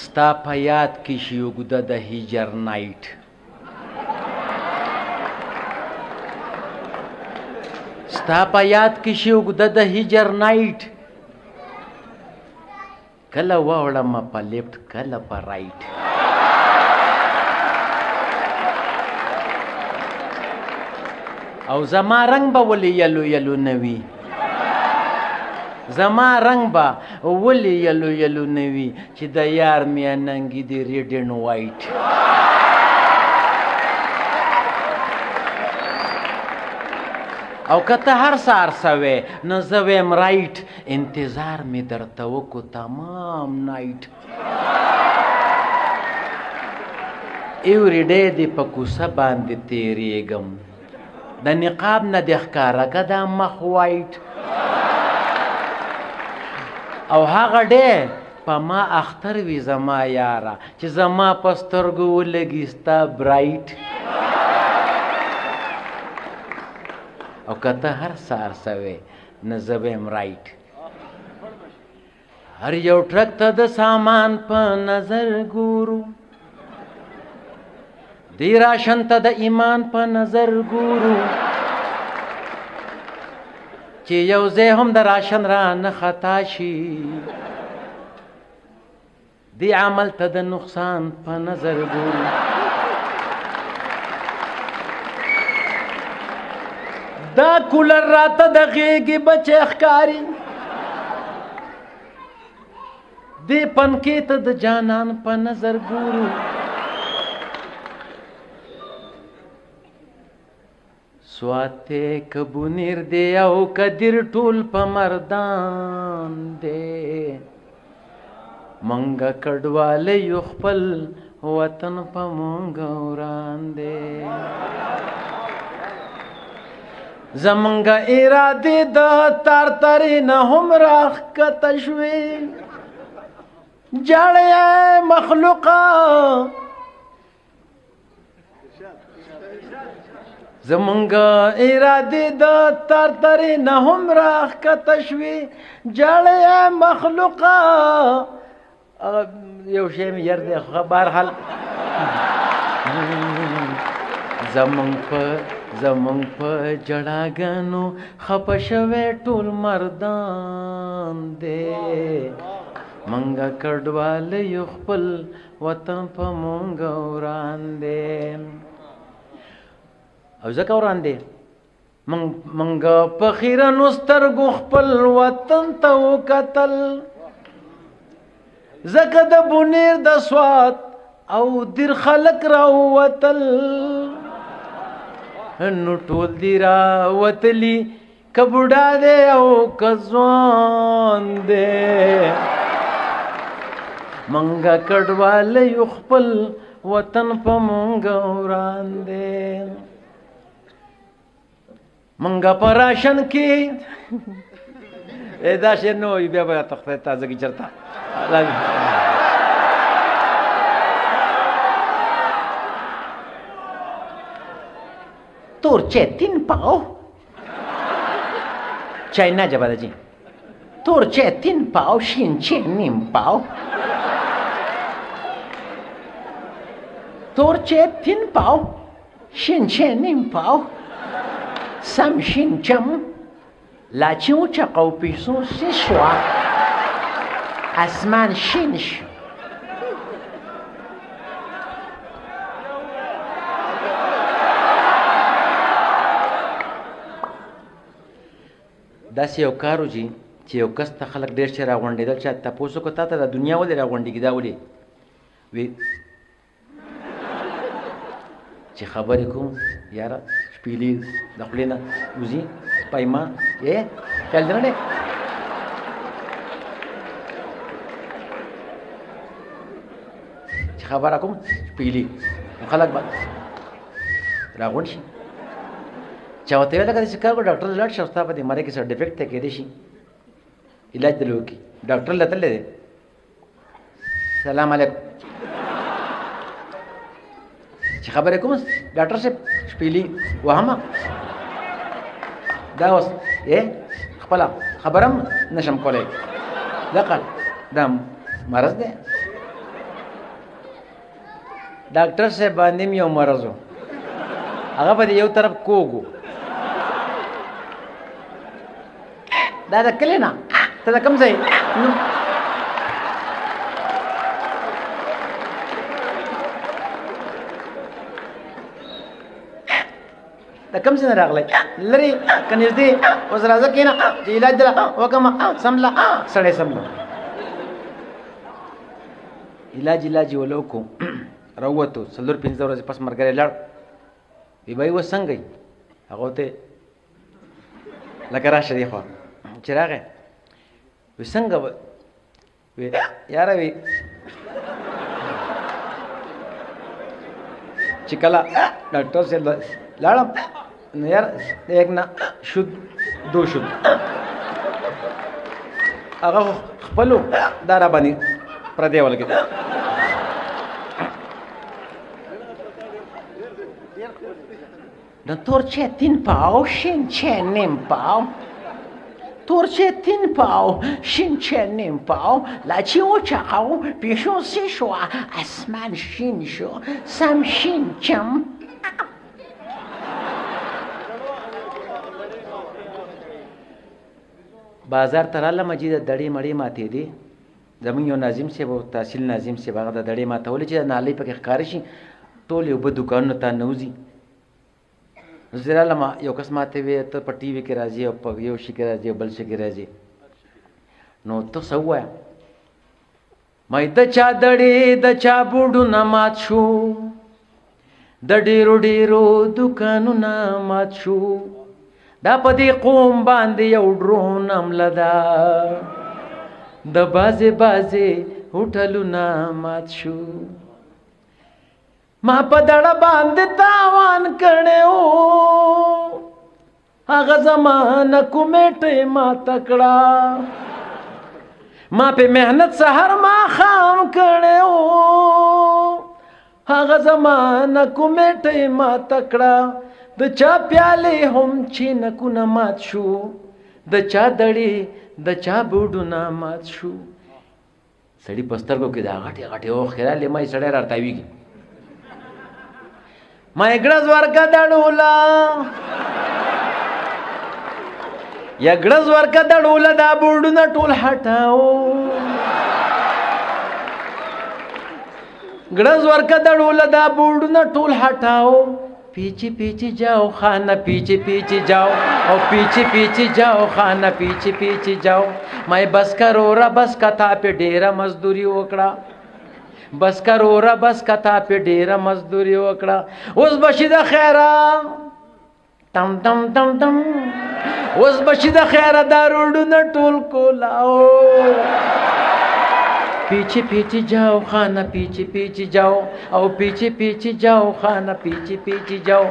ستا په یاد کې شي اوږده د هجر نایټ. ستا په یاد کې شي اوږده د هجر نایټ، کله واوړمه په لیفټ کله په رایټ. او زما رنګ به ولې یلو یلو نه وي، زما رنګ به ولې یلو یلو نه وي، چې د یار میاننګي دی ریډ اینډ وایټ. او که ته هر څه هر څه وې نو زه ویم رایټ، انتظار مې درته وکړو تمام نایټ. ایوري ډی دې په کوڅه باندې تېرېږم، د نقاب نه دې ښکاره که دا مخ وایټ. او هغه ډی په ما اختر وي زما یاره، چې زما په سترګو ولګي ستا برایټ. او که ته هر څه هر څه وې نو زه به یم رایټ. هر یو ټرک ته د سامان په نظر ګورو، دی راشن ته د ایمان په نظر ګورو، چې یو ځای هم د راشن را نه خطا شي، دی عمل ته د نقصان په نظر ګورو. دا کولر راته د غېږې بچی ښکاري، دې پنکې ته د جانان په نظر ګورو. سوات دی که بونیر دی او کدیر ټول په مردان دی، مونږه کډواله یو خپل وطن په مونږ وران دی. زمونږ ارادې د تارترې نه هم راښکته شوې، جاړی مخلوقه زمونږ ارادې د تارترې نه هم راښکته شوې، جاړی مخلوقه. یو شی مې یر دی، خو بهرحال زمونږ په جړاګانو خپه شوی ټول مردان دی، مونږه کډواله یو خپل وطن په مونږ وران دی. او ځکه وران دی، مونږ په خیرنو سترګو خپل وطن ته وکتل، ځکه د بونیر د سوات او دیر خلک راووتل، نو ټول دی راوتلي که بوډا دی او که ځوان دی، مونږه کډواله یو خپل وطن په مونږ وران دی. مونږه په راشن کې دا شعر نه وایي، بیا به راته خدای تازه کړي چېرته. تور چای تین پاو، چاینا ژبه ده جي، تور چای تین پاو، شین چای نیم پاو. تور چای تین پاو، شین چای نیم پاو، سم شین چم، لا چیو چقو پیسو سشوا، اسمان شین شو. داسې یو کار و چې یو کس ته خلک ډېر شی راغونډېدل، چا تپوس وکړو تا ته دا دنیا ولې راغونډېږي، دا ولې؟ وی چې خبرې کوم یاره شپېلې د خولې نه وځي پیما یې خیال دې نه دی؟ چې خبره کوم شپېلې نو خلک به راغونډ شي. چا ورته ویل لکه داسې کار وکړه ډاکټر ته لاړ شه، ستا په دې مرۍ کې څه ډیفیکټ دی، کېدای شي علاج دې وکړي. ډاکټر له تللی دی، سلام علیکم، چې خبرې کوم ډاکټر صاحب شپېلي وهمه، دا اوس خپله خبره هم نشم کولی، دقه دا مرض دی. ډاکټر صاحب باندې مې یو مرض و، هغه به د یو طرف کوږ و. دا د کلي نه ته د کوم ځای؟ نو د کوم ځای نه راغلی؟ لرې که نږدې؟ اوس راځه کښېنه چې علاج درله وکړم. سمله سړی سمله علاج علاج یې وله وکړو، راووتو. څلور پنځه ورځې پس ملګری لاړ، وی بای اوس څنګه یې؟ هغه ورته لکه راشه دې خوا چې راغی، وی څنګه؟ وی یاره وی چې کله ډاکټر صاحب لاړم نو یار یک نه شد دو شد، هغه خپلو دا را باندې پردی ولګېد. نو تور چه تین پاو شین چه نیم پاو، تور چه تین پاو شین چه نیم پاو، لاچی و چاقاو پیشو سی شو اسمان شین شو سم شین چم. بازار ته رالم چې د دړې مړې ماتېدې. زمونږ یو ناظم صاحب او تحصیل ناظم صاحب هغه د دړې ماتولې چې د نالۍ پکې ښکاره شي، ټولې اوبه دوکانونو ته ننوځي. زه رالم، یو کس ماته وی ته په ټي وي کې راځې او په یو شي کې راځې او بل شي کې راځې، نو ته څه ووایه؟ ما د چا دړې د چا بوډونه مات شو، د ډېرو ډېرو دوکانونه مات شو، دا په دې قوم باندې یو ډرون حمله ده، د بازې بازې هوټلونه مات شو. ما په دړه باندې تاوان کړی و، هغه زمانه کمیټه ماته کړه، ما په محنت سحر ماښام کړی و، هغه زمانه کمیټه ماته کړه، د چا پیالې هم چې نکونه مات شو، د چا دړې د چا بوډونه مات شو. سړي په سترګو کې دا غټې غټې اوښکې رالې، ما یې سړی راتاویږي. ما یې ګړز ورکه دړوله، یا ګړز ورکه دړوله، دا بوډونه ټول هټاو. ګړز ورکه دړوله، دا بوډونه ټول هټاو. پیچھے پیچھے جاؤ خانہ پیچھے پیچھے جاؤ، او پیچھے پیچھے جاؤ خانہ پیچھے پیچھے جاؤ. میں بس کرو را بس کتا پہ ډیره مزدوری وکړه، بس کرو را بس کتا پہ ډیره مزدوری وکړه. اوس بشي د خیره تم تم تم تم، اوس بشي د خیره دا روډونه ټول کولاو. پیچھے پیچھے جاؤ خانہ پیچھے پیچھے جاؤ، او پیچھے پیچھے جاؤ خانہ پیچھے پیچھے جاؤ.